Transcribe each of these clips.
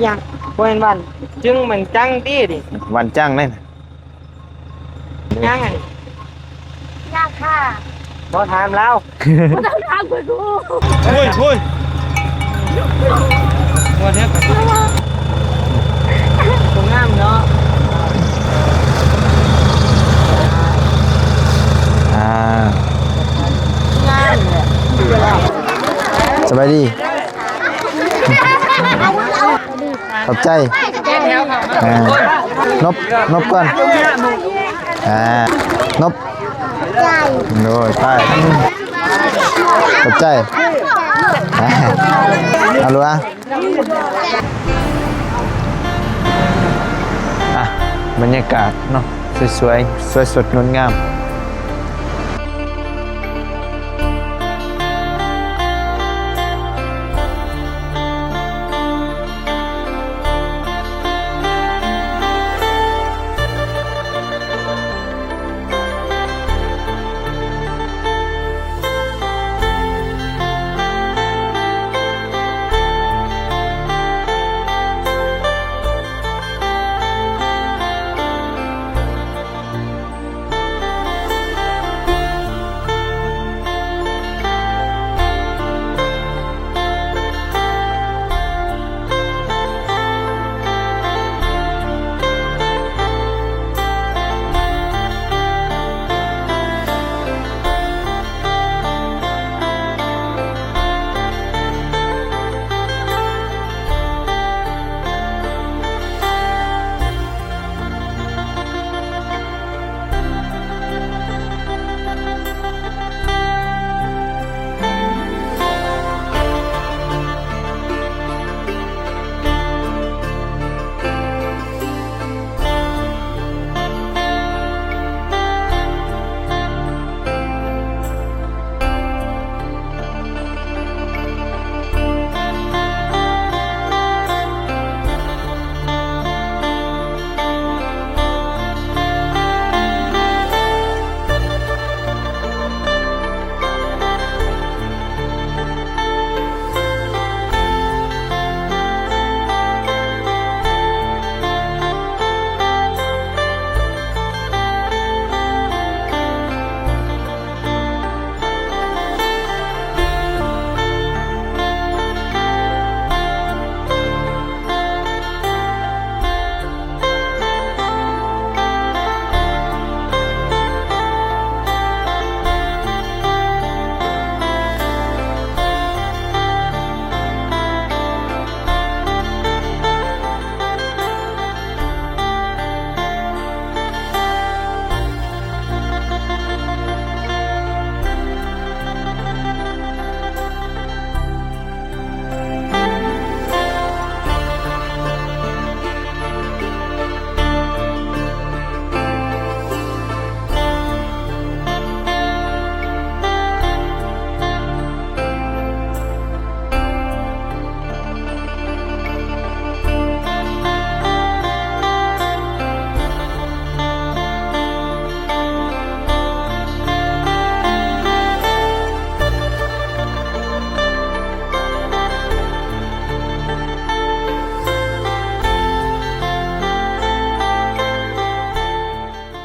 ຫຍັງ? ບໍ່ແມ່ນຫວັນຈຶງ ຫວັນຈັງຕິນີ້? ຫວັນຈັງເດ້. ຫຍັງອັນນີ້? ຍາກຄ່າ. ບໍ່ຖາມລາວ. ບໍ່ຕ້ອງຖາມຂ້ອຍ. ໂອ້ຍ ໂອ້ຍ ບໍ່ເຮັດ ບໍ່ງາມເນາະ. ອ່າ ງາມແຫຼະ. ສະບາຍດີ. ຂອບໃຈ. ອ່າ ນົບ ນົບກ່ອນ. ອ່າ ນົບ. ໂດຍ ໄປ. ຂອບໃຈ. ເອົາລູກອະ. ອ່ະ ບັນຍາກາດເນາະ ສວຍໆ ສວຍສົດງົດງາມ.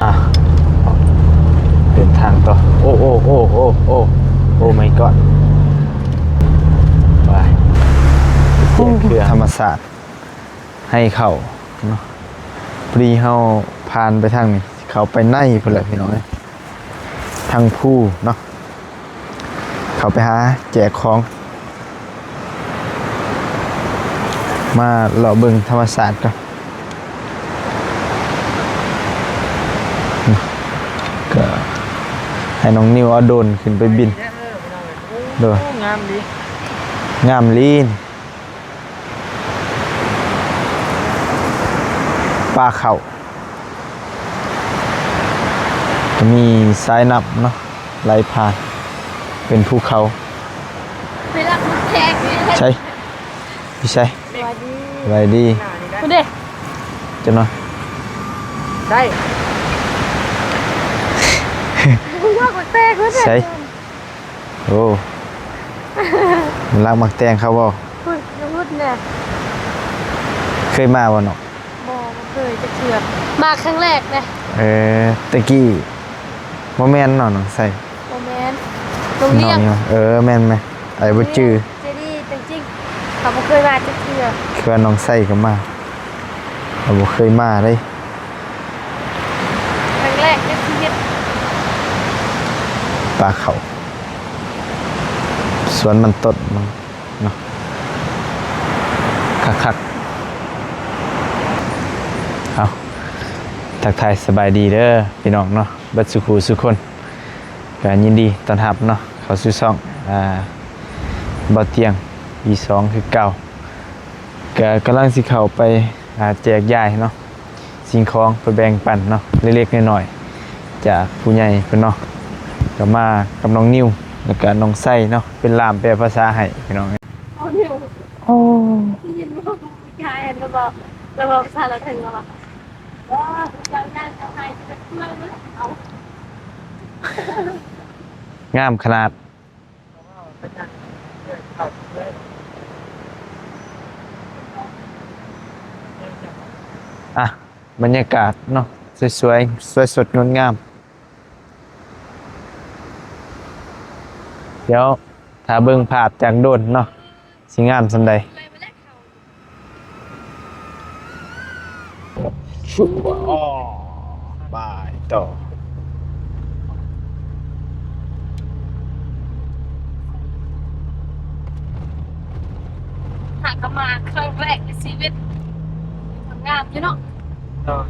ອ່ະ ເດີນທາງຕໍ່. ໂອ້ ໂອ້ ໂອ້ ໂອ້ ໂອ້ ໂອ້ ມາຍກອດ ໄປ. ໂອ້ ເຄື່ອງທຳມະຊາດໃຫ້ເຂົ້າເນາະ. ພໍດີເຮົາຜ່ານໄປທາງນີ້ ເຂົ້າໄປໃນພຸ້ນແຫຼະພີ່ນ້ອງເອີຍ ທາງພູເນາະ. ເຂົ້າໄປຫາແຈກຂອງ ມາເລາະເບິ່ງທຳມະຊາດກ່ອນ. ກໍໃຫ້ນ້ອງນິວເອົາໂດຣນຂຶ້ນໄປບິນ. ໂດຍ ງາມດີ ງາມລີ. ປ່າເຂົ້າ ກໍມີສາຍນ້ຳເນາະ ໄຫຼຜ່ານ ເປັນພູເຂົາ. ໄປລັກໝາກແຕງນີ້ ໃສ? ຢູ່ໃສ? ສະບາຍດີ ສະບາຍດີ. ພຸ້ນເດ້ ຈັກໜ່ອຍ ໄດ້ ມັນຍອດໝາກແຕງພຸ້ນເດ້ ໃສ? ໂອ້ ມັນລັກໝາກແຕງເຂົາບໍ່? ພຸ້ນ ຢູ່ພຸ້ນແຫຼະ. ເຄີຍມາບໍ່ນ້ອງ? ບໍ່ ບໍ່ເຄີຍຈັກເທື່ອ ມາຄັ້ງແລກເດ້. ເອີ ແຕ່ກີ້ບໍ່ແມ່ນເນາະ ນ້ອງໄຊ? ບໍ່ແມ່ນ ນ້ອງລຽງ. ເອີ ແມ່ນໆ ອ້າຍບໍ່ຈື່. ເຈດີ ຕົວຈິງ ເຂົາບໍ່ເຄີຍມາຈັກເທື່ອ. ຄືວ່ານ້ອງໄຊກໍມາ ເຂົາບໍ່ເຄີຍມາເດ້ ຄັ້ງແລກໃນຊີວິດ. ປ່າເຂົ້າ ສວນມັນຕົ້ນມັນເນາະ ຄັກໆ. ເອົາ ທັກທາຍສະບາຍດີເດີພີ່ນ້ອງເນາະ ເບິດສູ່ຄູ່ສູ່ຄົນ. ກະຍິນດີຕ້ອນຮັບເນາະ ເຂົ້າສູ່ຊ່ອງ ອ່າ ບ່າວຕຽງ ອີສອງ ຄືເກົ່າ. ກະກຳລັງຊິເຂົ້າໄປ ອ່າ ແຈກຢາຍເນາະ ສິ່ງຂອງໄປແບ່ງປັນເນາະ ເລັກໆນ້ອຍໆ ຈາກຜູ້ໃຫຍ່ເພິ່ນເນາະ. ກະມາກັບນ້ອງນິວ ແລ້ວກະນ້ອງໄຊເນາະ ເປັນລ່າມແປພາສາໃຫ້ພີ່ນ້ອງ. ໂອ້ ໄດ້ຍິນບໍ່? ກາຍອັນລະບອກ ລະບອກພາສາລາວເຖິງລະບອກ. ງາມຂະໜາດ. ອ່ະ ບັນຍາກາດເນາະ ສວຍໆ ສວຍສົດງົດງາມ. ດຽວຖ້າເບິ່ງພາບຈາກໂດຣນເນາະ ຊິງາມສ່ຳໃດ. ຊຸບ ອໍ ບາຍຕໍ່. ຫາກະມາຄັ້ງແລກໃນຊີວິດ ງາມຢູ່ເນາະ. ເນາະ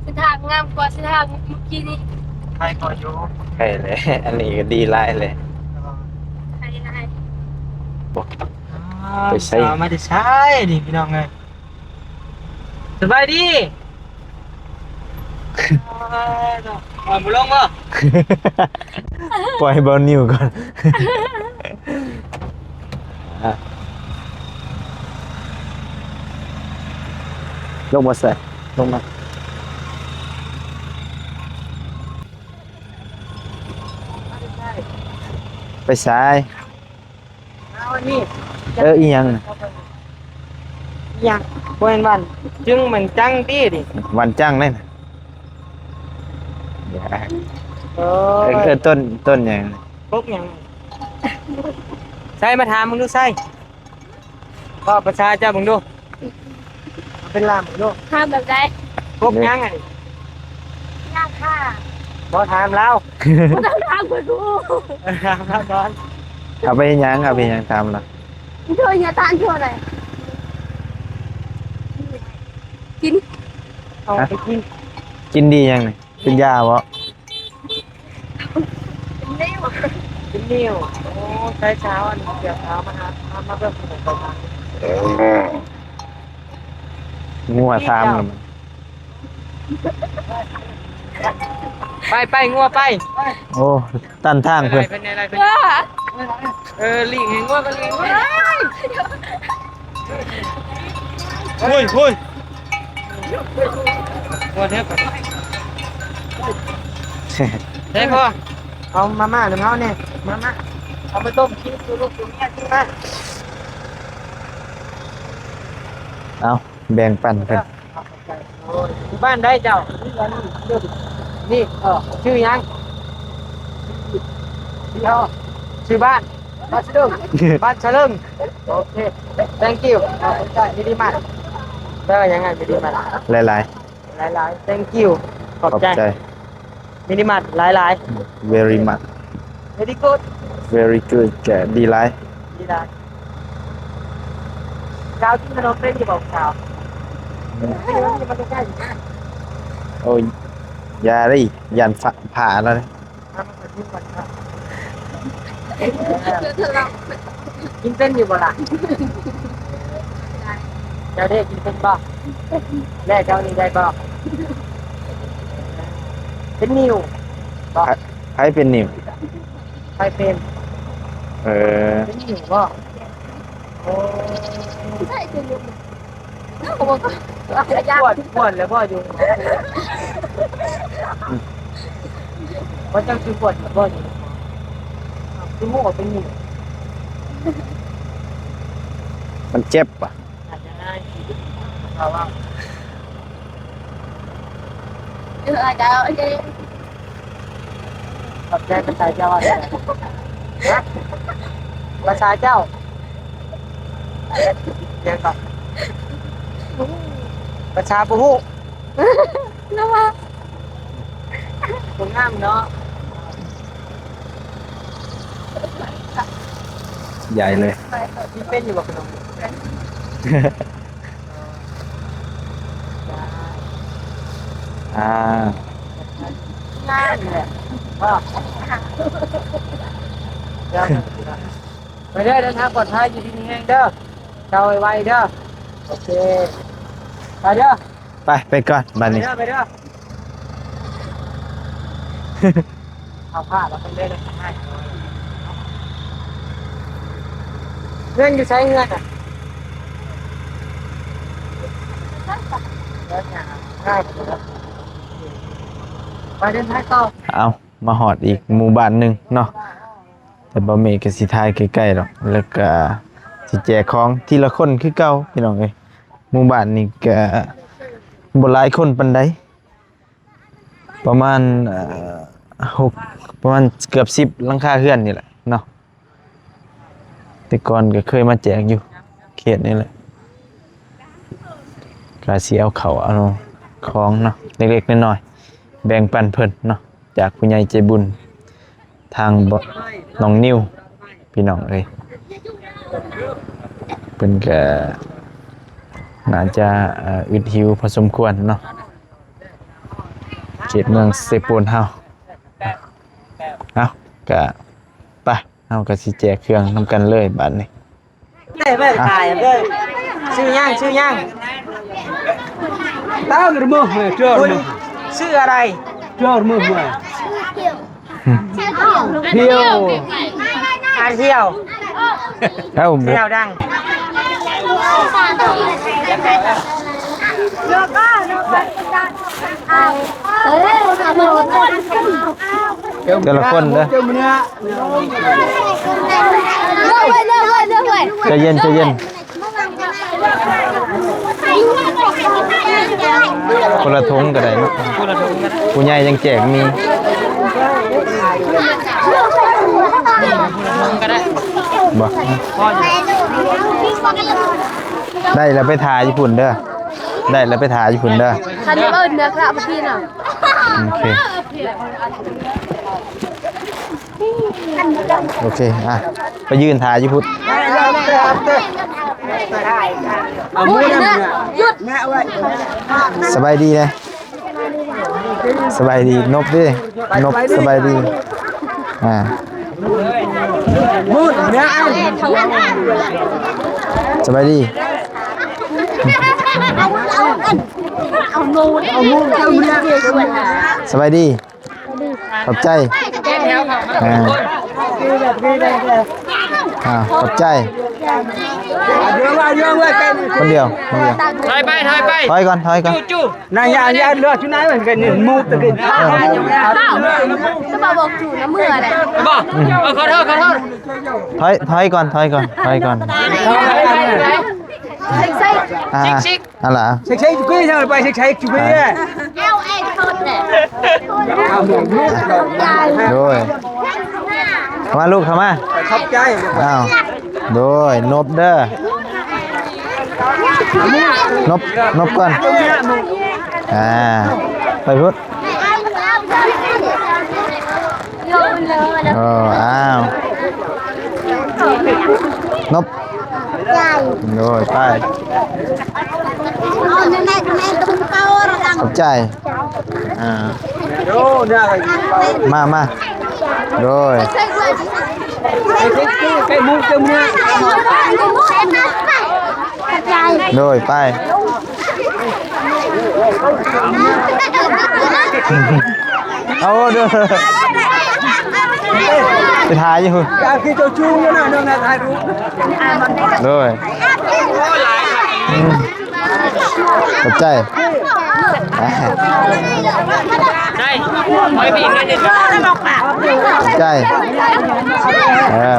ເສັ້ນທາງງາມກວ່າເສັ້ນທາງເມື່ອກີ້ນີ້. ໄກກວ່າຢູ່ ໄກແຫຼະ ອັນນີ້ກະດີຫຼາຍແຫຼະ. ເນາະ ໄກຫຼາຍ. ໂອ້ ອ້າວ ໄປໃສ? ສາວມາແຕ່ໃສນີ້ພີ່ນ້ອງເອີຍ? ສະບາຍດີ. ເອີ ເນາະ ເອົາບໍ່ລົງບໍ່? ປ່ອຍໃຫ້ບ່າວນິວກ່ອນ. ອ່ະ ລົງມາໃສ່ ລົງມາ. ໄປໃສ? ເອີ ອີ່ຫຍັງ? ອີ່ຫຍັງ? ບໍ່ແມ່ນຫວັນ ຈຶງມັນຈັງຕິນີ້. ຫວັນຈັງເດ້ນະ. ເອີ ເອີ ຕົ້ນ ຕົ້ນຫຍັງ? ກົກຫຍັງ? ໃສ ມາຖາມເບິ່ງດູ ໃສ. ເວົ້າພາສາເຈົ້າເບິ່ງດູ ເປັນລາວເບິ່ງດູ. ຖາມແບບໃດ? ກົກຫຍັງອັນນີ້? ຫຍ້າຄ່າ. ບໍ່ ຖາມລາວ. ບໍ່ຕ້ອງຖາມຂ້ອຍກູ. ເອີ ຖາມລາວກ່ອນ. ເອົາໄປເຮັດຫຍັງ? ເອົາໄປເຮັດຫຍັງ? ຖາມລາວ. ໂທຫຍັງ ຕານໂທໃດ? ກິນ. ເອົາໄປກິນ. ກິນດີຫຍັງນີ້? ເປັນຢາບໍ່? ເປັນນິ້ວ. ເປັນນິ້ວ. ໂອ້ ໃຊ້ຊາວ ອັນເສືອຂາວມາຫາ ມາ ມາເບິ່ງ. ງົວຖາມ. ໄປ ໄປ ງົວໄປ. ໂອ້ ຕັນທາງເພິ່ນ. ເອີ ຫຼີກໃຫ້ງົວກໍຫຼີກ. ໂອ້ຍ ໂອ້ຍ ງົວເດີ. ເດ້ພໍ່ ເອົາມາມ່ານຳເຮົາແດ່ ມາມ່າ ເອົາໄປຕົ້ມກິນສູ່ລູກສູ່ເມຍກິນມາ. ເອົາ ແບ່ງປັນເພິ່ນ. ຢູ່ບ້ານໃດເຈົ້າ? ນີ້ ເອີ ຊື່ຫຍັງ? ຊື່ບ້ານ ບ້ານສະເລິງ. ບ້ານສະເລິງ. ໂອເຄ thank you. ຂອບໃຈ. Very much. ແປວ່າຫຍັງ? Very much ຫຼາຍໆ. ຫຼາຍໆ. Thank you. ຂອບໃຈ. ຂອບໃຈ. Very much ຫຼາຍໆ. Very much. Very good. Very good. ດີຫຼາຍ. ດີຫຼາຍ. ສາວກິນຂະໜົມເປັນຢູ່ບໍ່ສາວ? ໂອ້ຍ ຢ່າເລີຍ ຢ້ານຟ້າຜ່າແລ້ວ. ກິນເປັນຢູ່ບໍ່ລະ? ເຈົ້າເດ້ ກິນເປັນບໍ່? ແລະເຈົ້ານີ້ໄດ້ບໍ່? ເປັນນິ້ວບໍ່? ໃຜ ໃຜເປັນນິ້ວ? ໃຜເປັນ? ເອີ ເປັນນິ້ວບໍ່? ໂອ້ ໃຊ່ ເປັນນິ້ວ. ປວດ ປວດແລ້ວບໍ່ຢູ່? ວ່າເຈົ້າຄືປວດແລ້ວບໍ່ຢູ່? ຄືຮູ້ວ່າເປັນຫຍັງ? ມັນເຈັບປະ? ອາດຈະໄດ້ ເອີ ເຈົ້າ ຂອບໃຈພາສາເຈົ້າວ່າ ຮະ? ພາສາເຈົ້າ ຫຍັງກໍ? ພາສາບໍ່ຮູ້ ລະວ່າ ບໍ່ງາມເນາະ ໃຫຍ່ເລີຍ ກິນເປັນຢູ່ບໍ່ຂະໜົມ? ອ່າ ງາມແຫຼະ ໄປເດີ ເດີນທາງປອດໄພ ຢູ່ດີມີແຮງເດີ ເຊົາໄວໆເດີ ໂອເຄ ໄປເດີ ໄປ ໄປກ່ອນບາດນີ້ ໄປເດີ ໄປເດີ ເອົາຜ້າແລ້ວເພິ່ນເລີຍ ເຮືອນຢູ່ໃສເຮືອນນະ? ໄປເດີນທາງຕໍ່ ເອົາ ມາຮອດອີກໝູ່ບ້ານໜຶ່ງເນາະ ແຕ່ບໍ່ເມກະຊິຖ່າຍໃກ້ໆດອກ ແລ້ວກະຊິແຈກຂອງທີລະຄົນຄືເກົ່າ ພີ່ນ້ອງເອີຍ. ໝູ່ບ້ານນີ້ກະບໍ່ຫຼາຍຄົນປານໃດ ປະມານ ເອີ ຫົກ ປະມານເກືອບສິບຫຼັງຄາເຮືອນນີ້ແຫຼະເນາະ. ແຕ່ກ່ອນກໍເຄີຍມາແຈກຢູ່ເຂດນີ້ແຫຼະ ກະຊິເອົາເຂົ້າເອົາຂອງເນາະ ເລັກໆນ້ອຍໆ ແບ່ງປັນເພິ່ນເນາະ ຈາກຜູ້ໃຫຍ່ໃຈບຸນ ທາງ ນ້ອງນິວ ພີ່ນ້ອງເອີຍ ເພິ່ນກະໜ້າຈະ ເອີ ອຶດຫິວພໍສົມຄວນເນາະ ເຂດເມືອງເຊໂປນເຮົາ. ເອົາ ກະໄປ ເຮົາກະຊິແຈກເຄື່ອງນຳກັນເລີຍບາດນີ້. ໄດ້ໄປຂາຍເດີ ຊື່ຫຍັງ ຊື່ຫຍັງ? ຕາມຣະເມີ ເອີ ເຈົ້າ ຄຸນ ເນາະ ຊື່ອະໄລ? ເຈົ້າຣະເມີ ເອີ ທ່ຽວ ອາ ທ່ຽວ ເອົ້າ ທ່ຽວດັງ. ແຕ່ລະຄົນເດີ ໃຈເຢັນ ໃຈເຢັນ ຄົນລະຖົງກໍໄດ້ເນາະ ຄົນລະຖົງກໍໄດ້ ຜູ້ໃຫຍ່ຍັງແຈກມີ ຄົນລະຖົງກໍໄດ້ ບໍ່ ພໍຢູ່ ໄດ້ແລ້ວໄປຖ້າຢູ່ພຸ້ນເດີ ໄດ້ແລ້ວໄປຖ້າຢູ່ພຸ້ນເດີ ຄັນເອີ້ນເນາະ ພະເມື່ອກີ້ນະ ໂອເຄ ໂອເຄ ອ່ະ ໄປຢືນຖ້າຢູ່ພຸ້ນ ເອົາໝູນຳ ສະບາຍດີເດ້ ສະບາຍດີ ນົບເດ້ ນົບ ສະບາຍດີ ອ່າ ສະບາຍດີ ສະບາຍດີ. ຂອບໃຈ ອ່າ ອ່າ ຂອບໃຈ ຄົນດຽວ ຄົນດຽວ ຖອຍໄປ ຖອຍໄປ ຖອຍກ່ອນ ຖອຍກ່ອນ ຈູ້ ນາງຍານ ຍານເລືອດຢູ່ໃນມັນກໍນີ້ ໝູດຕະກີ້ ເອີ ຈະມາບອກຈູ້ນຳເມືອແຫຼະ ບໍ່ ອືມ ເອີ ຂໍໂທດ ຂໍໂທດ ຖອຍ ຖອຍກ່ອນ ຖອຍກ່ອນ ຖອຍກ່ອນ ໃສ່ ອ່າ ຊິກໆ ອັນລະ ເຊັກໆຈຸເກຍ ໄປເຊັກໆຈຸເກຍ ເອົາເອງໂທດແຫຼະ ໂດຍ ເຂົ້າມາລູກ ເຂົ້າມາ ຂອບໃຈ ອ້າວ ໂດຍ ນົບເດີ ນົບ ນົບກ່ອນ ອ່າ ໄປພຸ້ນ ເອີ ອ້າວ ນົບ ໂດຍ ໄປ ຂອບໃຈ ອ່າ ມາ ມາ ໂດຍ ໂດຍ ໄປ ເອົາເດີ ໄປຖ່າຍຢູ່ພຸ້ນ ຢາກຄືເຈົ້າຈູງຢູ່ນະ ນ້ອງນາຖ່າຍຮູບ ໂດຍ ອືມ ຂອບໃຈ ໄດ້ ໄປອີກນິດໜຶ່ງ ຂອບໃຈ ເອີ.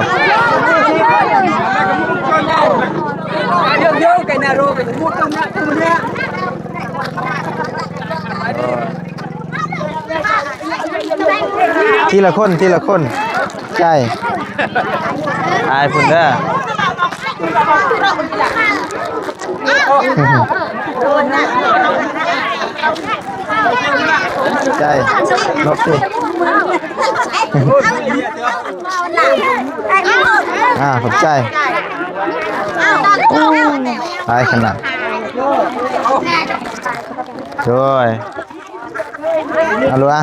ທີລະຄົນ ທີລະຄົນ ໃຈ ອາຍພຸ້ນເດີ ໃຈ ລົບສິ ອ່າ ຂອບໃຈ ຫຼາຍຂະໜາດ ໂດຍ ອາລຸອາ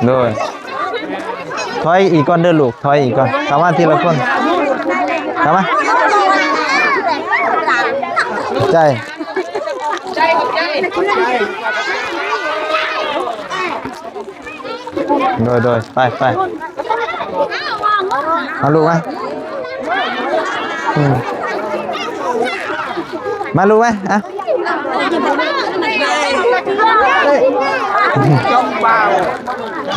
ໂດຍ ຖອຍອີກກ່ອນເດີລູກ ຖອຍອີກກ່ອນ ເຂົ້າມາທີລະຄົນ ເຂົ້າມາ ໃຈ ໂດຍ ໂດຍ ໄປ ໄປ ມາລູກມາ ອືມ ມາລູກມາ ອ່ະ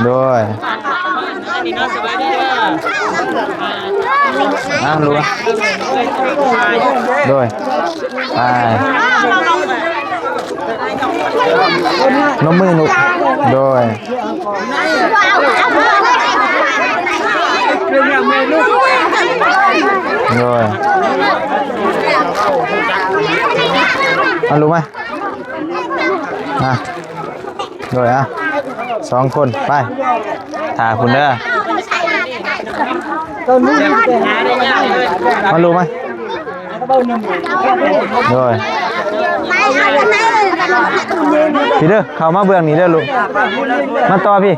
ໂດຍ ມາລູກມາ ໂດຍ ໄປ ນົບມືລູກ ໂດຍ ໂດຍ ມາລູກມາ ມາ ໂດຍ ອ່ະ ສອງຄົນ ໄປ ຖ້າພຸ້ນເດີ ມາລູກມາ ໂດຍ ພີ້ເດີ ເຂົ້າມາເບື້ອງນີ້ເດີລູກ ມາຕໍ່ພີ້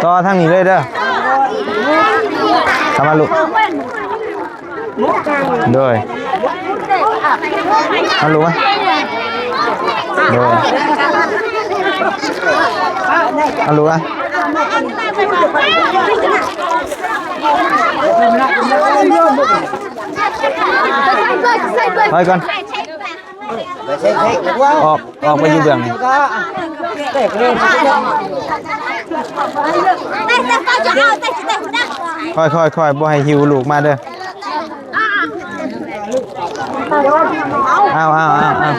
ຕໍ່ທາງນີ້ເລີຍເດີ ເຂົ້າມາລູກ ໂດຍ ມາລູກມາ ໂດຍ ມາລູກມາ ຖອຍກ່ອນ ອອກ ອອກໄປຢູ່ເບື້ອງນີ້ ຄ່ອຍໆໆ ບໍ່ໃຫ້ຫິ້ວລູກມາເດີ ເອົາ ເອົາ ເອົາ ເອົາ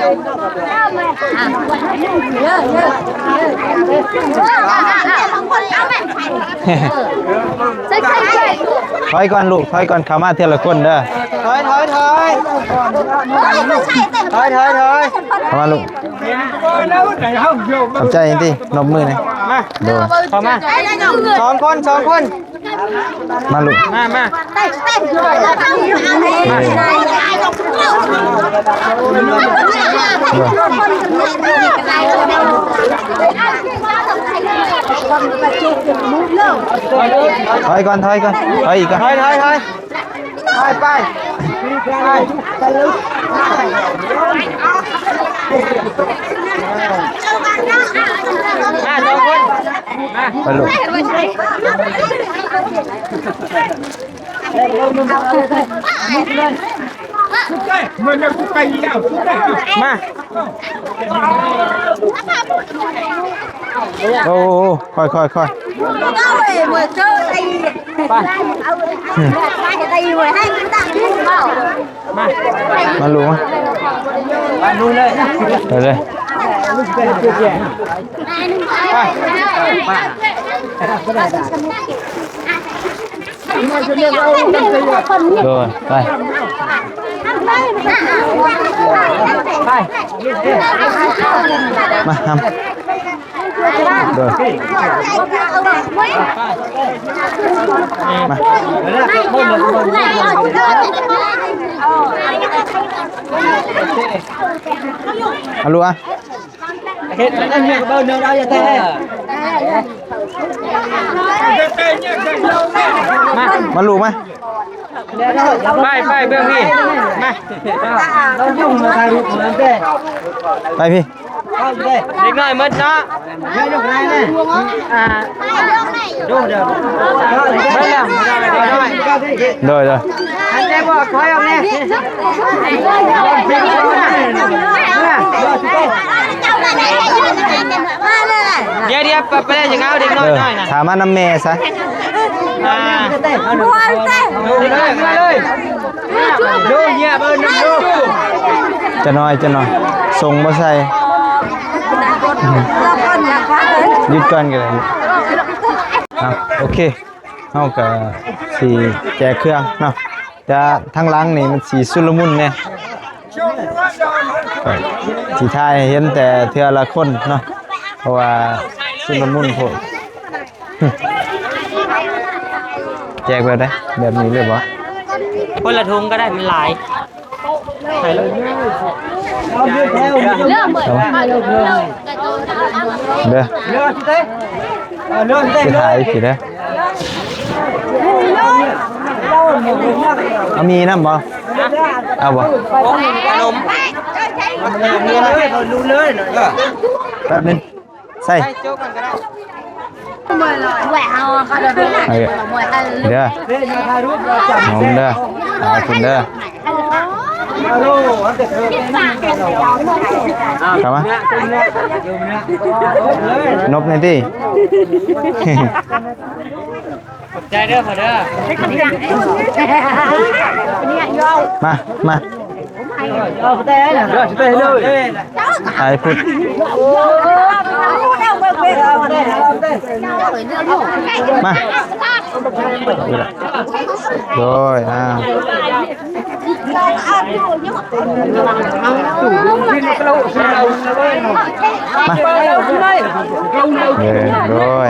ຖອຍກ່ອນລູກ ຖອຍກ່ອນ ເຂົ້າມາເທື່ອລະຄົນເດີ ຖອຍ ຖອຍ ຖອຍ ຖອຍ ຖອຍ ຖອຍ ເຂົ້າມາລູກ ຂອບໃຈຕິ ນົບມືແດ່ ມາ ໂດຍ ເຂົ້າມາ ສອງຄົນ ສອງຄົນ ມາລູກ ມາ ມາ ເອີ ໂດຍ ຖອຍກ່ອນ ຖອຍກ່ອນ ຖອຍອີກກ່ອນ ຖອຍ ຖອຍ ຖອຍ ໄປ ໄປ ໄປ ມາສອງຄົນ ມາ ໄປລູກ ມາ ໂອ້ ໂອ້ ໂອ້ ຄ່ອຍ ຄ່ອຍ ຄ່ອຍ ໄປ ມາ ມາລູກມາ ໄປເລີຍ ໄປເລີຍ ໄປ ໂດຍ ໄປ ໄປ ມາ ນຳ ໂດຍ ມາ ເອົາລູກອະ ເຮັດອັນນີ້ກໍເບິ່ງແນວໃດແທ້ ມາ ມາລູກມາ ໄປ ໄປເບິ່ງພີ້ ມາ ໄປພີ້ ເດັກນ້ອຍໝົດເນາະ ອ່າ ໂດຍ ໂດຍ ອັນໃດບໍ່ ຖອຍອອກແນ່ ມາ ມາ ມາ ມາ ລຽບໄປ ໄປເລີຍ ຢາກເອົາເດັກນ້ອຍ ເອີ ນ້ອຍນະ ຖາມມານຳແມ່ຊະ. ອ່າ ເດີ ເດີ ເດີ ເດີ ຈະນ້ອຍ ຈະນ້ອຍ ສົ່ງບໍ່ໃສ່ ຢຸດກ່ອນກໍໄດ້. ອ່ະ ໂອເຄ ເຮົາກໍຊິແຈກເຄື່ອງເນາະ ແຕ່ທາງຫຼັງນີ້ມັນຊິຊຸນລະມຸນແດ່ ຊິຖ່າຍໃຫ້ເຫັນແຕ່ເທື່ອລະຄົນເນາະ ເພາະວ່າຊຸນລະມຸນໂພດ. ແຈກແບບໃດ? ແບບນີ້ເລີຍບໍ່? ຄົນລະຖົງກໍໄດ້ ມັນຫຼາຍ. ເດີ ຊິຖ່າຍຊິເດີ ເອົາມີນຳບໍ່? ເອົາບໍ່? ຂະໜົມ ແປັບໜຶ່ງ ໃສ່ ໃສ່ໂຈກກັນກໍໄດ້ ເອີ ເດີ ຫອມເດີ ຂອບຄຸນເດີ ເຂົ້າມາ ນົບແດ່ຕິ. ຂອບໃຈເດີພໍ່ເດີ ມາ ມາ ຖ່າຍພຸດ ມາ ໂດຍ ອ່າ ມາ ເອີ ໂດຍ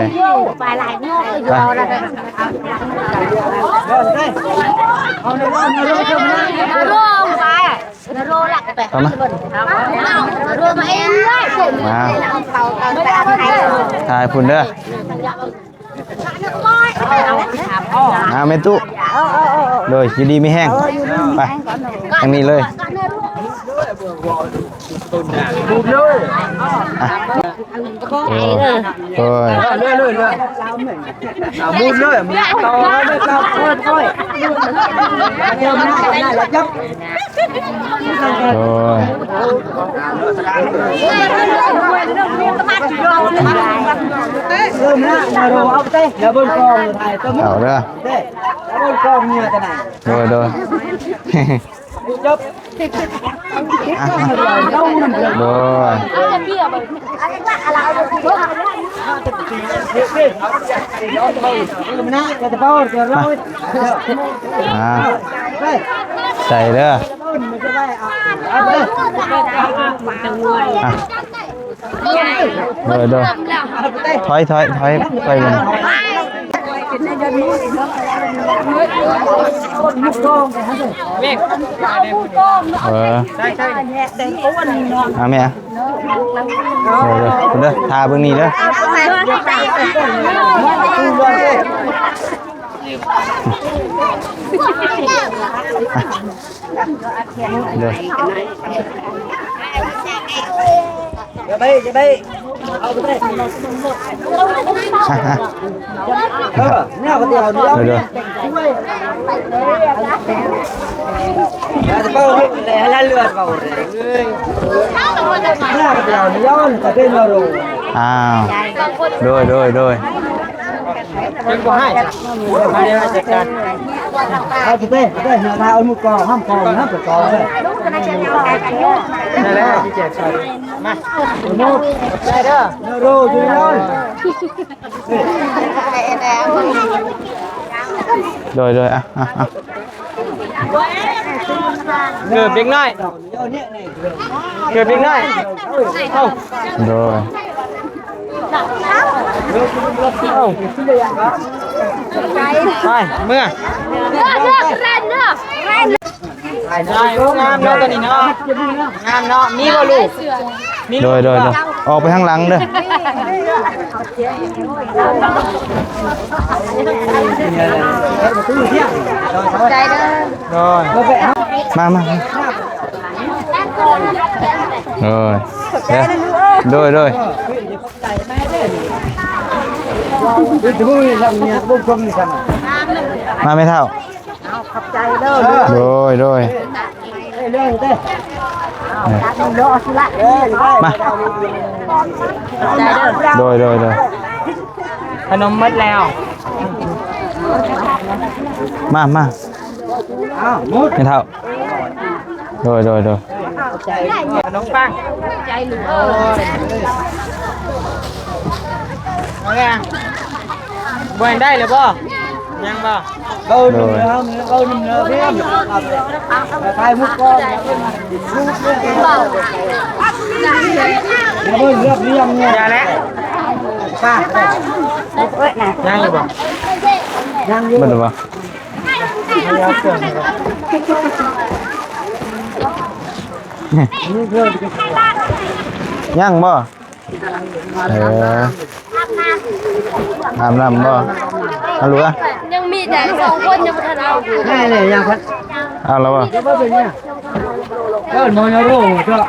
ໄປ ເຂົ້າມາ ມາ ຖ່າຍພຸ້ນເດີ ອ່າ ແມ່ຕູ້ ໂດຍ ຢູ່ດີມີແຮງ ໄປ ທາງນີ້ເລີຍ ອ່ະ ໂດຍ ໂດຍ ເລີຍ ເລີຍ ເລີຍ ອ່າ ໝູນເລີຍ ໝູນ ຕໍ່ເລີຍ ເລີຍ ເລີຍ ໂດຍ ເອົາເດີ ໂດຍ ໂດຍ ອ່ະ ໂດຍ ມາ ອ່າ ໃສ່ເດີ ອ່ະ ໂດຍ ໂດຍ ຖອຍ ຖອຍ ຖອຍໄປເບິ່ງ ເອີ ອ່າ ແມ່ ໂດຍ ໂດຍ ເດີ ຖ້າເບິ່ງນີ້ເດີ ອ່ະ ເດີ ຢ່າໄປ ຢ່າໄປ ເອົາໄປ ເດີ ເອີ ແນວກໍຊິເອົາເດີ ເດີ ຢ່າໄປເອົາເລືອດ ໃຫ້ເລືອດເອົາເລີຍ ແນວກໍຊິເອົາຍ້ອນກໍເປັນວ່າໂລ ອ້າວ ໂດຍ ໂດຍ ໂດຍ ເພິ່ນບໍ່ໃຫ້ ມາເດ້ຈັດການ ເອົາໄປ ໄປ ເອົາໝູກອງ ຫ້າມກອງ ຫ້າມໄປກອງເລີຍ ນັ້ນແຫຼະ ຊິແຈກໃສ່ ມາ ໝູກ ໄດ້ເດີ ໂລຢູ່ນັ້ນ ໂດຍ ໂດຍ ອ່ະ ອ່ະ ອ່ະ ເກີບເດັກນ້ອຍ ເກີບເດັກນ້ອຍ ເອົ້າ ໂດຍ ເອົ້າ ໄປ ເມືອ ງາມເນາະ ຕົວນີ້ເນາະ ງາມເນາະ ມີບໍ່ລູກ ມີລູກ ໂດຍ ໂດຍ ໂດຍ ອອກໄປທາງຫຼັງເດີ ໂດຍ ມາ ມາ ມາ ໂດຍ ເດີ ໂດຍ ໂດຍ ມາແມ່ເຖົ້າ ເອົາ ຂອບໃຈເດີ ໂດຍ ໂດຍ ເອີ ເດີ ເດີ ເອົາ ມາ ໂດຍ ໂດຍ ໂດຍ ຂະໜົມໝົດແລ້ວ ມາ ມາ ອ້າວ ໝົດ ແມ່ເຖົ້າ ໂດຍ ໂດຍ ໂດຍ ຂະໜົມປັງ ເອົາແລ້ວ ບໍ່ໄດ້ແລ້ວບໍ່? ຍັງບໍ່? ເອົາໜຶ່ງເດີ ເອົາໜຶ່ງເດີ ພຽງ ຖ່າຍຮູບກ່ອນ ເບິ່ງເລືອກເລື່ອງນີ້ ຢ່າແຫຼະ ປ້າ ຍັງຢູ່ບໍ່? ຍັງຢູ່ ເບິ່ງບໍ່? ຍັງບໍ່? ເອີ ອາບນ້ຳບໍ່? ເອົາລູກອະ ຍັງມີແຕ່ສອງຄົນຍັງບໍ່ທັນເອົາ ເອົາແລ້ວບໍ່? ເອີ້ນໝໍຍາໂຣງເຈາະ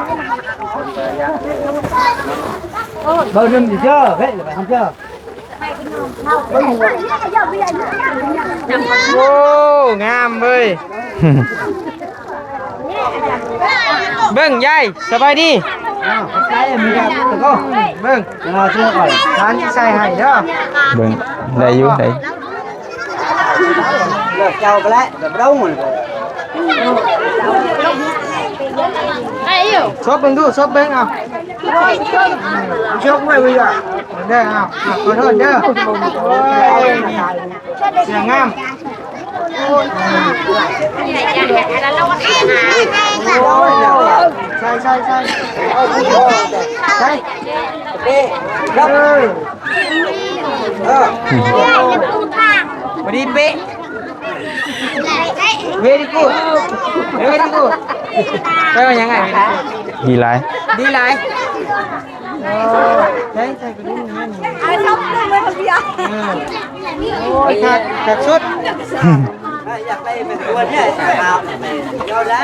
ເບິ່ງໜຶ່ງຊິເຈີ ເຮີ້ຍ ເບິ່ງເຈີ. ໂອ້ ງາມເວີຍ ເບິ່ງຍາຍ ສະບາຍດີ ອ້າວ ຂອບໃຈ ມີແຕ່ກໍ ເບິ່ງ ເອີ ເອົາເອົາ ທານຊິໃສ່ໃຫ້ເດີ ເບິ່ງ ໄດ້ຢູ່ ໄດ້ ເລືອກເຈົ້າໄປແລ້ວ ແບບເຮົາ ຊົບເບິ່ງດູ ຊົບເບິ່ງ ເອົາ ຊົບໄວ້ເວີຍ ເດີ ເອົາ ຂໍໂທດເດີ ໂອ້ຍ ເສື້ອງາມ ໃສ່ ໃສ່ ໃສ່ ໃສ່ ເອີ ພໍດີເປະ very good very good ແປວ່າຫຍັງ? ດີຫຼາຍ ດີຫຼາຍ. ເອີ ໃສ່ ໃສ່ກະດຸມແມ່ນ ເອົາຊອບເບິ່ງເລີຍເພິ່ນ ເອີ ໂອ້ຍ ຄັກ ຄັກສຸດ ຢາກໄດ້ເປັນຕົວນີ້ ເອົາໄດ້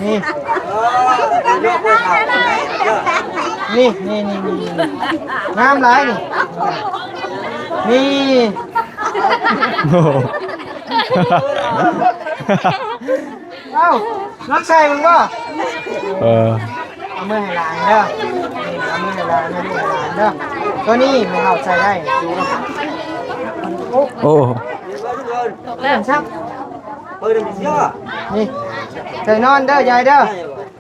ນີ້ ເອີ ນີ້ ນີ້ ນີ້ ນີ້ ງາມຫຼາຍນີ້ ນີ້ ໂອ້ ເອົ້າ ລອງໃສ່ເບິ່ງບໍ່? ເອີ ເອົາມືໃຫ້ຫຼານເດີ ເອົາມືໃຫ້ຫຼານ ເອົາມືໃຫ້ຫຼານເດີ ໂຕນີ້ແມ່ເຖົ້າໃສ່ໄດ້ ໂອ້ ໂອ້ ເລີ່ມຊັກ ນີ້ ໃສ່ນອນເດີ ຍາຍເດີ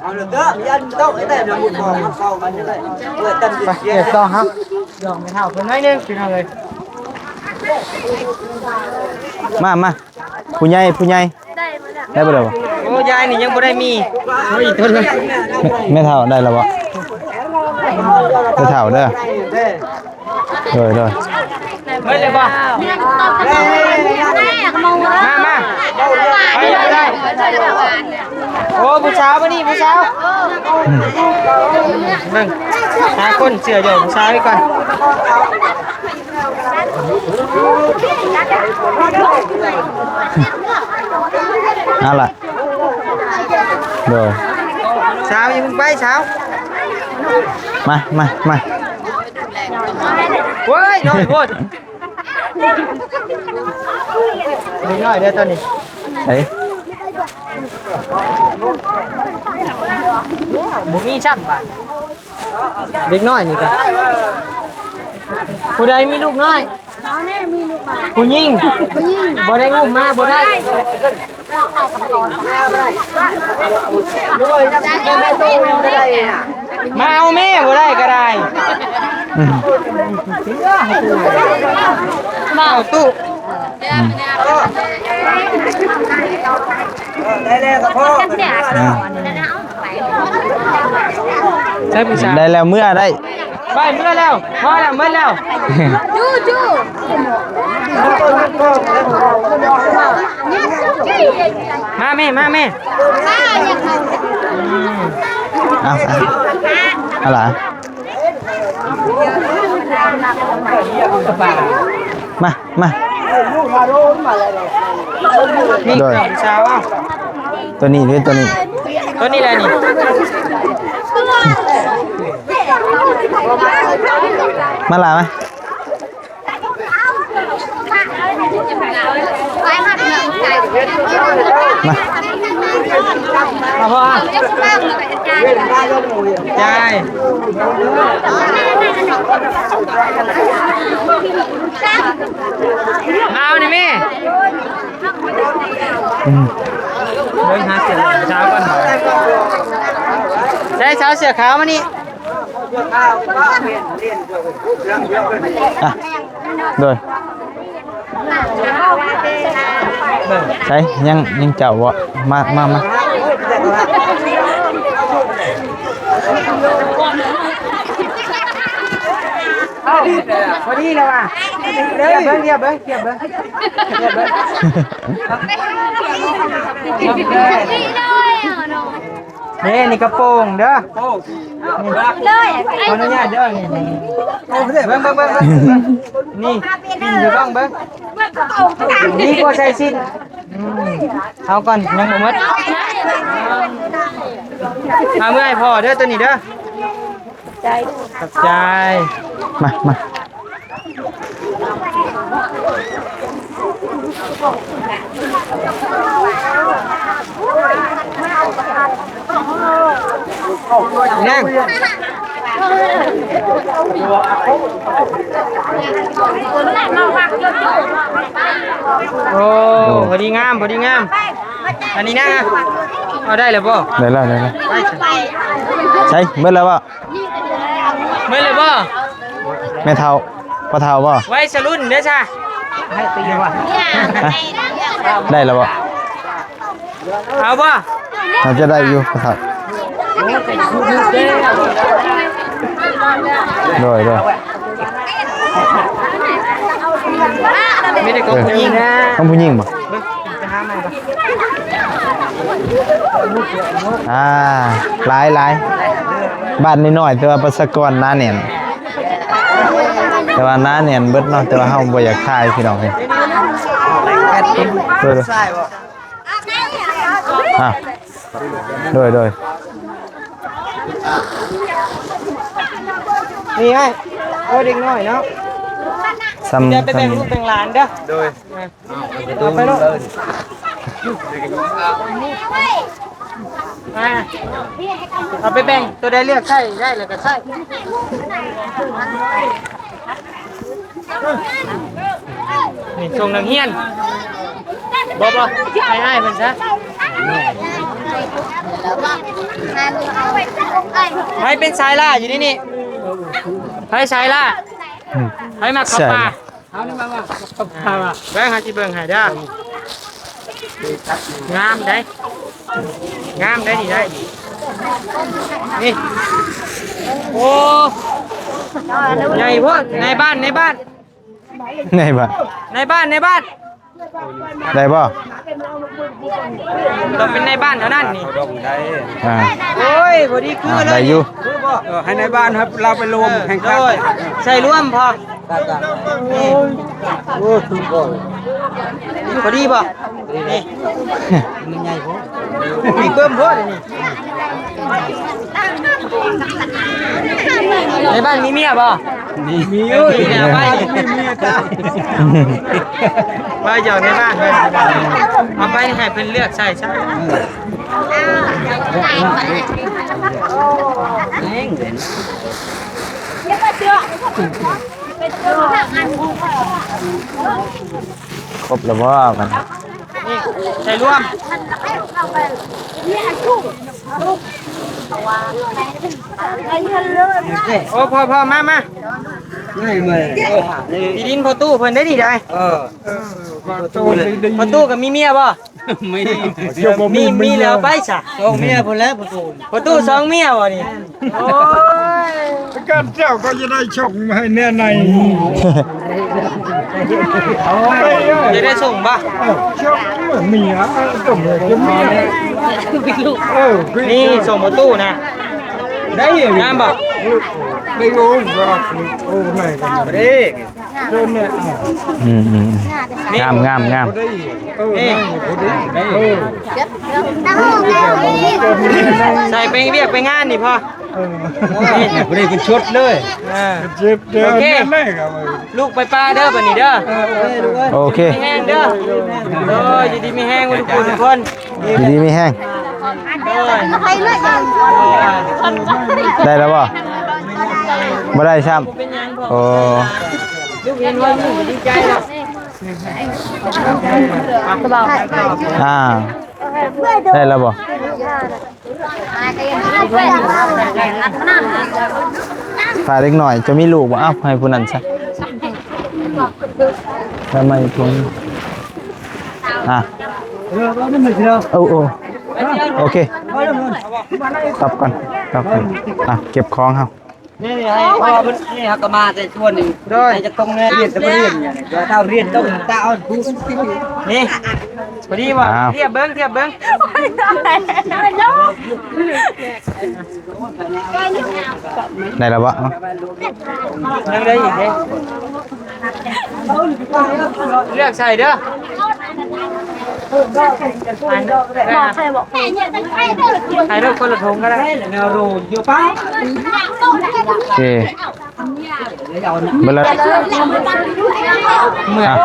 ເອົາເດີ ຢ້ານຕົກໄດ້ແຕ່ໝູ່ຂອງເຂົາມັນໄດ້ ເອີ ຕຳ ໄປ ເກັບຕໍ່ເຮົາ ຢອກແມ່ເຖົ້າເພິ່ນໜ້ອຍໜຶ່ງ ພີ່ນ້ອງເອີຍ ມາ ມາ ຜູ້ໃຫຍ່ ຜູ້ໃຫຍ່ ໄດ້ບໍ່? ໂອ້ ຍາຍນີ້ຍັງບໍ່ໄດ້ມີ ໂອ້ຍ ໂທດເລີຍ ແມ່ ແມ່ເຖົ້າໄດ້ແລ້ວບໍ່? ແມ່ເຖົ້າເດີ ໂດຍ ໂດຍ ເບິດແລ້ວບໍ່? ມາ ມາ ໄປ ໄປ ໄປ ໂອ້ ຜູ້ສາວ ມານີ້ ຜູ້ສາວ ອືມ ເບິ່ງ ຫາຄົນເຊື່ອຢູ່ ຜູ້ສາວນີ້ກ່ອນ. ເອົາລະ ໂດຍ ສາວ ຢ່າເພິ່ງໄປ ສາວ ມາ ມາ ມາ ໂອ້ຍ ນ້ອຍໂພດ ເດັກນ້ອຍເດີຕອນນີ້ ເອີ ບໍ່ມີຊັ້ນບາດ. ເດັກນ້ອຍນີ້ກະ ຜູ້ໃດມີລູກນ້ອຍ? ຜູ້ຍິງ ຜູ້ຍິງ ບໍ່ໄດ້ອຸ້ມມາບໍ່ໄດ້ ມາເອົາແມ່ບໍ່ໄດ້ກະໄດ້ ອືມ ມາເອົາຕູ້. ອືມ ໄດ້ແລ້ວ ເມືອໄດ້ ໄປເມືອແລ້ວ ພໍແລ້ວ ໝົດແລ້ວ ຈູ້ ຈູ້ ມາແມ່ ມາແມ່ ເອົາ ເອົາ ເອົາຫຼາ ມາ ມາ ໂດຍ ໂຕນີ້ເດ້ ໂຕນີ້ ໂຕນີ້ແຫຼະນີ້ ມາຫຼາ ມາ ມາ ເອົາພໍ ຈ່າຍ ເອົານີ້ແມ່ ອືມ ເບິ່ງຫາເສື້ອຂາວກ່ອນ ໃສ່ສາວເສື້ອຂາວມານີ້ ອ່ະ ໂດຍ ໃສ ຍັງ ຍັງເຈົ້າບໍ່? ມາ ມາ ມາ ເອົ້າ ພໍດີແລ້ວວ່າ ດຽວເບິ່ງ ດຽວເບິ່ງ ດຽວເບິ່ງ ດຽວເບິ່ງ. ນີ້ ນີ້ກະໂປງເດີ ໂອ້ ນີ້ ຂໍອະນຸຍາດເດີ ນີ້ ນີ້ ເບິ່ງ ເບິ່ງ ເບິ່ງ ເບິ່ງ ນີ້ ນີ້ ຢູ່ເບິ່ງ ເບິ່ງ ນີ້ບໍ່ໃສ່ສິ້ນ ອືມ ເອົາກ່ອນ ຍັງບໍ່ໝົດ ເອົາເມືອໃຫ້ພໍ່ເດີ ໂຕນີ້ເດີ ຂອບໃຈ ຂອບໃຈ ມາ ມາ. ແນງ ໂອ້ ພໍດີງາມ ພໍດີງາມ ອັນນີ້ນະ ເອົາໄດ້ແລ້ວບໍ່? ໄດ້ແລ້ວ ໄດ້ແລ້ວ ໄປ ໃສ ເບິດແລ້ວບໍ່? ເໝິດແລ້ວບໍ່? ແມ່ເຖົ້າ ພໍ່ເຖົ້າບໍ່? ໄວສະລຸ້ນເດີຊະ ໄດ້ແລ້ວບໍ່? ເອົາບໍ່? ໜ້າຈະໄດ້ຢູ່ ພໍ່ເຖົ້າ ໂດຍ ໂດຍ ມີແຕ່ຂອງຜູ້ຍິງ ເອີ ຂອງຜູ້ຍິງບໍ່? ອ່າ ຫຼາຍໆ ບ້ານນ້ອຍໆ ແຕ່ວ່າປະຊາກອນໜາແໜ້ນ ແຕ່ວ່າໜາແໜ້ນເບິດເນາະ ແຕ່ວ່າເຮົາບໍ່ຢາກຖ່າຍພີ່ນ້ອງເອີຍ ໂດຍ ອ່າ ໂດຍ ໂດຍ ນີ້ໄອ້ ໂອ້ ເດັກນ້ອຍເນາະ ສ່ຳ ຢ່າໄປແບ່ງລູກແບ່ງຫຼານເດີ ໂດຍ ເອົາໄປໂລດ ມາ ເອົາໄປແບ່ງ ໂຕໃດເລືອກໃຊ້ໄດ້ແລ້ວກໍໃຊ້ ນີ້ສົ່ງນັກຮຽນ ບໍ່ ບໍ່ ໃຫ້ອ້າຍເພິ່ນຊະ ໃຜເປັນສາຍລ່າຢູ່ໃນນີ້? ໃຜສາຍລ່າ? ອືມ ໃຜມັກເຂົ້າປ່າ? ເອົານີ້ມາ ມາ ມາ ເບິ່ງ ເຮົາຊິເບິ່ງໃຫ້ເດີ ງາມເດ້ ງາມເດ້ ນີ້ໄດ້ ນີ້ ໂອ້ ໃຫຍ່ໂພດ ນາຍບ້ານ ນາຍບ້ານ ນາຍບ້ານ ນາຍບ້ານ ນາຍບ້ານ ໄດ້ບໍ່? ຕ້ອງເປັນນາຍບ້ານເທົ່ານັ້ນນີ້ ອ່າ ໂອ້ຍ ພໍດີຄື ອ່າ ເລີຍ ໄດ້ຢູ່ ຄືບໍ່? ເອີ ໃຫ້ນາຍບ້ານ ໃຫ້ລາວໄປລວມ ເອີ ແຂ່ງຂັນ ໂດຍ ໃສ່ລວມພໍ ໂອ້ຍ ໂອ້ຍ ຄືບໍ່ ພໍດີບໍ່? ນີ້ ມັນໃຫຍ່ໂພດ ມີເບິ່ມໂພດນີ້ ໃນບ້ານມີເມຍບໍ່? ມີ ມີຢູ່ ມີເມຍໄວ້ ມີເມຍຈ້າ ໄວ້ເຈົ້າໃນບ້ານ ເອົາໄປໃຫ້ເພິ່ນເລືອກໃສ່ຊະ. ຄົບແລ້ວບໍ່? ນີ້ ໃສ່ລວມ ໂອ້ ພໍ່ ພໍ່ ມາ ມາ ທີ່ດິນພໍ່ຕູ້ເພິ່ນໄດ້ນີ້ໄດ໋ ເອີ ພໍ່ຕູ້ກໍມີເມຍບໍ່? ມີ ມີແລ້ວໄປຊະ ສອງເມຍພຸ້ນແຫຼະພໍ່ຕູ້ ພໍ່ຕູ້ສອງເມຍບໍ່ນີ້? ໂອ້ຍ ການເຈົ້າກໍຈະໄດ້ສົ່ງໃຫ້ແນ່ໃນ ຈະໄດ້ສົ່ງບໍ່? ເອີ ສົ່ງເມຍ ຕ້ອງຈະເມຍ ເອີ ນີ້ສົ່ງພໍ່ຕູ້ນະ ໄດ້ ງາມບໍ່? ໄດ້ ໂອ້ ໂອ້ ນາຍກໍໄດ້ ອືມ ອືມ ງາມ ງາມ ງາມ ນີ້ ໃສ່ໄປວຽກໄປງານນີ້ພໍ ນີ້ ບໍ່ໄດ້ເປັນຊຸດເລີຍ. ເອີ ເຈັບເດີ ໂອເຄ ແມ່ນເລີຍ ລູກໄປປ່າເດີບັດນີ້ເດີ. ເອີ ໂອເຄ ມີແຮງເດີ. ໂອ້ຍ ຢູ່ດີມີແຮງທຸກຄົນ ຢູ່ດີມີແຮງ. ໂອ້ຍ ໄດ້ແລ້ວບໍ່? ບໍ່ໄດ້ຊ້ຳ. ໂອ້ ລູກເຫັນວ່າລູກດີໃຈແລ້ວ. ອ່າ ໄດ້ແລ້ວບໍ່? ຖ້າເດັກນ້ອຍຈະມີລູກບໍ່? ເອົາ ໃຫ້ຜູ້ນັ້ນຊະ ແລ້ວມາອີກຄົນ. ອ່ະ ໂອ້ ໂອ້ ໂອເຄ ກັບກ່ອນ ກັບກ່ອນ. ອ່ະ ເກັບຂອງເຮົາ. ນີ້ ນີ້ ໃຫ້ ເພາະວ່າເພິ່ນ ນີ້ເຮົາກໍມາແຕ່ຊວນນີ້ ໂດຍ ໃຫ້ຈັກຕົງແນ່ ຮຽນແຕ່ບໍ່ຮຽນ ເຈົ້າຮຽນຕ້ອງຕາອ່ອນ ນີ້ ພໍດີວ່າ ອ້າວ ທຽບເບິ່ງ ທຽບເບິ່ງ ໄດ້ແລ້ວບໍ່? ຍັງໄດ້ອີກເດ້ ເລືອກໃສ່ເດີ. ບອກໃຫ້ ບອກໃຫ້ ໃຫ້ເລືອກຄົນລະຖົງກໍໄດ້. ໂອເຄ ເບິດແລ້ວ ເມື່ອຍ ອ່ະ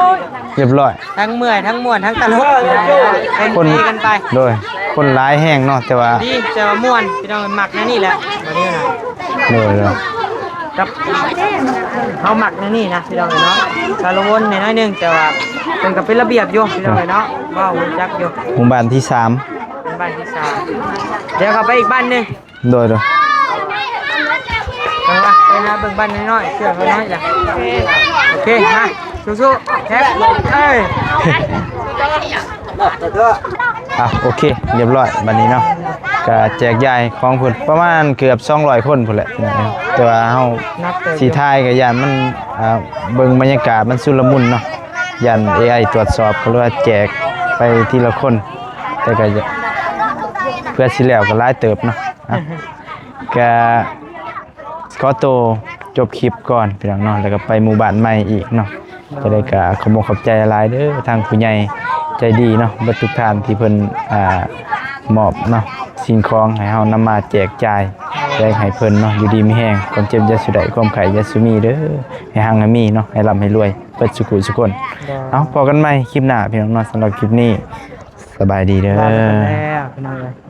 ຮຽບຮ້ອຍ ທັງເມື່ອຍ ທັງມ່ວນ ທັງຕະຫຼົກ ຄົນ ກັນໄປ ໂດຍ ຄົນຫຼາຍແຮງເນາະ ແຕ່ວ່າ ດີ ແຕ່ວ່າມ່ວນ ພີ່ນ້ອງມັກແນວນີ້ແຫຼະ ບັດນີ້ນະ ໂດຍ ໂດຍ ກັບ ເຮົາມັກແນວນີ້ນະ ພີ່ນ້ອງເອີຍເນາະ ສາລະວົນໜ້ອຍໜຶ່ງ ແຕ່ວ່າເພິ່ນກໍເປັນລະບຽບຢູ່ ພີ່ນ້ອງເອີຍເນາະ ເວົ້າຮູ້ຈັກຢູ່. ໝູ່ບ້ານທີສາມ ເປັນບ້ານທີສາມ ດຽວເຂົ້າໄປອີກບ້ານໜຶ່ງ. ໂດຍ ໂດຍ ໄປຫາ ໄປຫາເບິ່ງບ້ານນ້ອຍໆ ເຊື່ອເຂົາໜ້ອຍລະ. ໂອເຄ ມາ ສູ້ໆ ແທັກ ເອີຍ ອ່ະ ໂອເຄ ຮຽບຮ້ອຍ ບັດນີ້ເນາະ ກະແຈກຢາຍຂອງເພິ່ນປະມານເກືອບສອງຮ້ອຍຄົນພຸ້ນແຫຼະ ແຕ່ວ່າເຮົາ ນັບເຕີບຢູ່ ຊິຖ່າຍກະຢ້ານມັນ ອ່າ ເບິ່ງບັນຍາກາດມັນຊຸນລະມຸນເນາະ ຢ້ານເອໄອຕວດສອບ ກໍເລີຍວ່າແຈກໄປທີລະຄົນ ແຕ່ກະ ເພື່ອຊິແລ້ວກໍຫຼາຍເຕີບເນາະ. ອ່ະ ກະຂໍໂຕຈົບຄລິບກ່ອນພີ່ນ້ອງເນາະ ແລ້ວກໍໄປໝູ່ບ້ານໃໝ່ອີກເນາະ. ຈັ່ງໃດກໍຂອບອົກຂອບໃຈຫຼາຍໆເດີ ທາງຜູ້ໃຫຍ່ໃຈດີເນາະ ເບິດທຸກທ່ານທີ່ເພິ່ນ ອ່າ ມອບເນາະ ສິ່ງຂອງໃຫ້ເຮົານຳມາແຈກຈ່າຍ ແບ່ງໃຫ້ເພິ່ນເນາະ ຢູ່ດີມີແຮງ ຄວາມເຈັບຢ່າສູ່ໄດ້ ຄວາມໄຂ້ຢ່າສູ່ມີເດີ ໃຫ້ຮັ່ງໃຫ້ມີເນາະ ໃຫ້ລ່ຳໃຫ້ລວຍເບິດສູ່ຜູ້ສູ່ຄົນ. ໂດຍ ເອົາ ພໍ້ກັນໃໝ່ຄລິບໜ້າພີ່ນ້ອງເນາະ ສຳລັບຄລິບນີ້ ສະບາຍດີເດີ ລາໄປກ່ອນແລ້ວພີ່ນ້ອງເອີຍ.